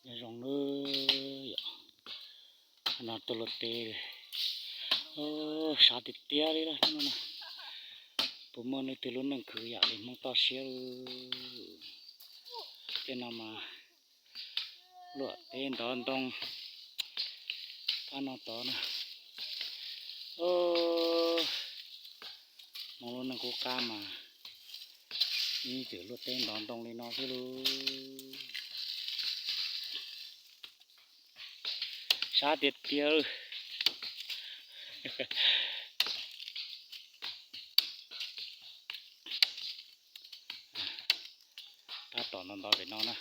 Zoo lawm yom. No tuaj luaj teb, sab tiag tiag li lawm no. Puas muaj leej twg lub neej khwv yam li Hmoob toj siab li. Tej no mas luaj teb ntov ntoo, pab no tod na. Hmoob lub neej qub qab mas ib txwm luaj teb ntov ntoo li no xwb lauj. Sab tiag tiag. Tab tom ntov ntov pem no na.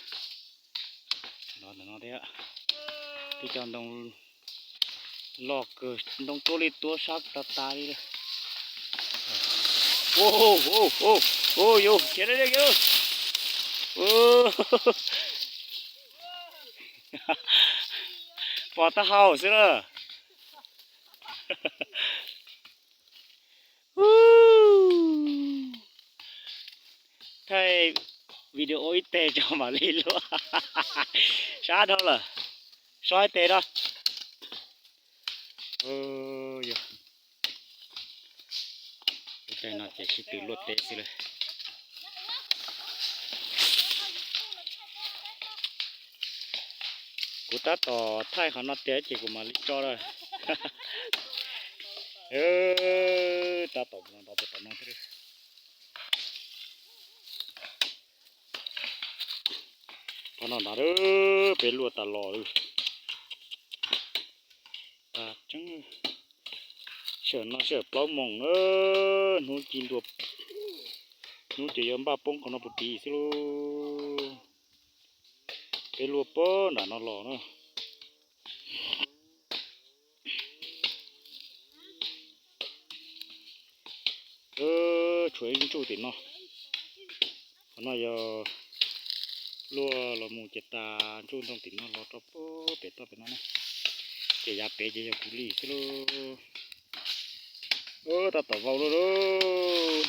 Ntov ntawm no thiab. Tib co ntoo loj kawg, ntoo tuab li tuab sab tas tas li. Ua yus khiav deb deb. Pom taub hau xwb na. Thaij video ib teg tso mam li luaj. Sab dhau lawm. So ib teg rau. Lub caij no ces sib tw luaj teb xwb lawm. Kuv tab tom thaij qhov no tiag ces kuv mam li tso lawm. Tab tom ntov puag tom no thiab. Qhov no ntag, peb luaj tas los li. Tas tseeb, sij hawm no sij hawm plaub moos na, hnub ci ntua, hnub ces yuav npaj poob qhov no puag tim xwb lauj. Peb luaj puag nram no los na. Tshuav ib ntsuj tim no. Qhov no yog luaj los mus ces tas ntsuj ntoo tim no los rau pem toj pem no na. Ces yav pem ces yog kuv li xwb lauj. Tab tom vau luaj lauj.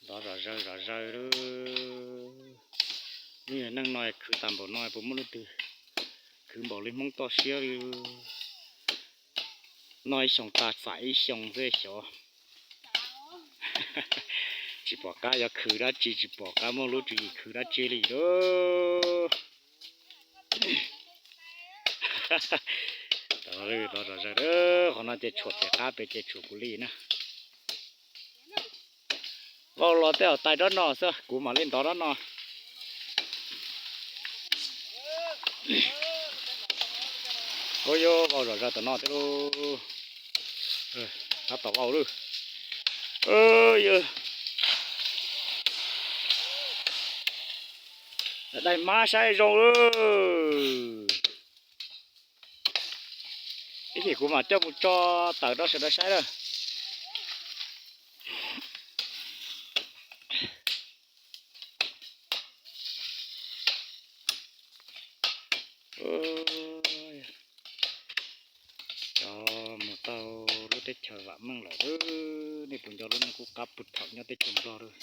Ntov zom zaws zom zaws lauj. Lub neej no khwv tas npaum no puas muaj leej twg khwv npaum li Hmoob toj siab li. Noj ib xyoos tas xam ib xyoos xwb xyov. Tsis pom qab yuav khwv dab tsi, tsis pom qab muaj lub tswv yim khwv dab tsi li lauj. Ntov zom zaws, qhov no ces tshuam pem qab pem ces tshuam kuv li na. Vau los tej zaum tais rab no xwb, kuv mam li ntov rab no. Ua yus vau zom zaws tom no thiab lauj. Tab tom vau lawm. Yus daim mab saib zoo lawm. Ib chim kuv mam coj mus tso tawm rau sawv daws saib lawm. Cov mus tau lub teb chaws vam meej lawm, nej puas nco lub neej qub qab puag thaum nyob teb chaws Nplog lawm.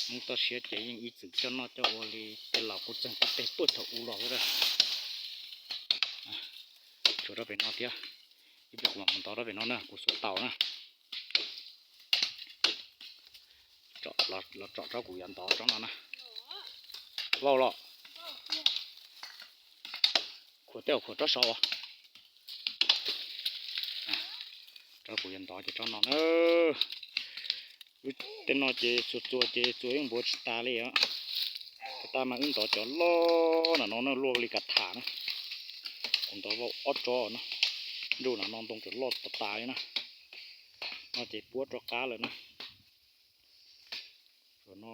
Hmoob toj siab ces yeej ib txwm coj noj coj ua li tej laus qub txeeg qub teg puag thaum ub los lawm. Tshuav rau pem no thiab, ib pliag kuv mam mus ntov rau pem no na, kuv xuas taus na. Los tsom tsob kuv yuav ntov tsob no na. Vau los. Khuam tej uas khuam tsob saud. Tsob kuv yuav ntov ces tsob no na. Wb tej no ces txua txua ces txua yeej npuav tsis tas li os. Puag ta mas wb ntov cov loj na, no na luaj li kav tham na. Kuv ntov vau ob tsob na. Nruj na, no ntoo tseem loj tas tas li na. No ces puab rov qab lawm na. Tam no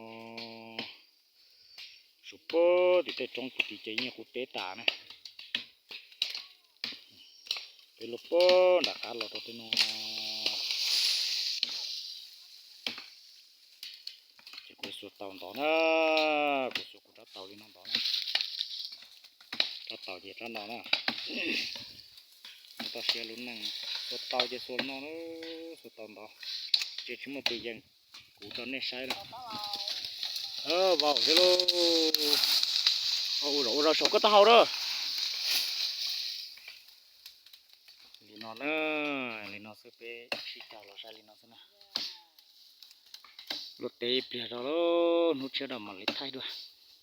suav puag tim tej roob puag tim ces yeej qub teb tas na. Peb luaj puag nram qab los rau tej no. Ces kuv xuas taus ntov na, kuv xuas kuv rab taus li no ntov na. Rab taus ces rab no na. Hmoob toj siab lub neej, xuas taus ces xuas no na, xuas taus ntov, ces tsis muaj tus yees. Kuv rau nej saib na. Vau thiab lauj. Ua zog ua zog saum koj taub hau na. Li no na, li no xwb, peb sib caug los saib li no xwb na. Luaj teb pliag zog lawm, hnub tshiab rau mam li thaij dua.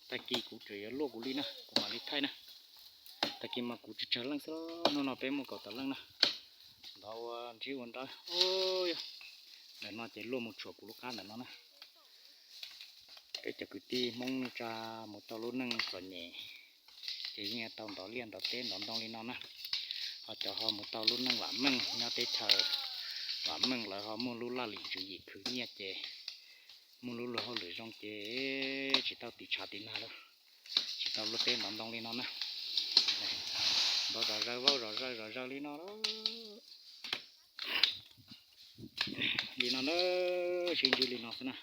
Tag kis kuv tseem yuav luaj kuv li na, kuv mam li thaij na. Tag kis mas kuv tsawg tsawg leej xwb, hnub no peb muaj kaum tawm leej na. Ntov ua ntsib ua nrawb, ntawm no ces luaj mus tshuam kuv lub qab ntawm no na. Peb cov kwv tij Hmoob neej tsa mus tau lub neej txom nyem ces yeej tau ntov liaj ntov teb ntov ntoo li no na. Ho cov ho mus tau lub neej vam meej nyob teb chaws vam meej, lawv ho muaj lub laj lim tswv yim khwv nyiaj ces muaj lub luag hauj lwm zoo ces tsis tau tiv tshav tiv nag lawm, tsis tau luaj teb ntov ntoo li no na. Ntov zom zaws, vau zom zaws, zom zaws li no. Li no na, sib ntsib li no xwb na.